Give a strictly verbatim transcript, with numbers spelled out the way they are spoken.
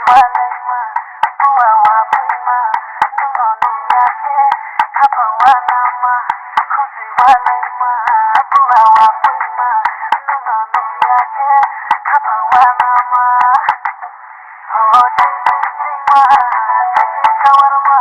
Walaima, bua wa phaima, nwngno nukya khe, khapang wa nama, khusi walaima, bua wa phaima, nwngno nukya khe, khapang wa nama. Oh, ting, ting, ting, ma, ting, ting, kawarma.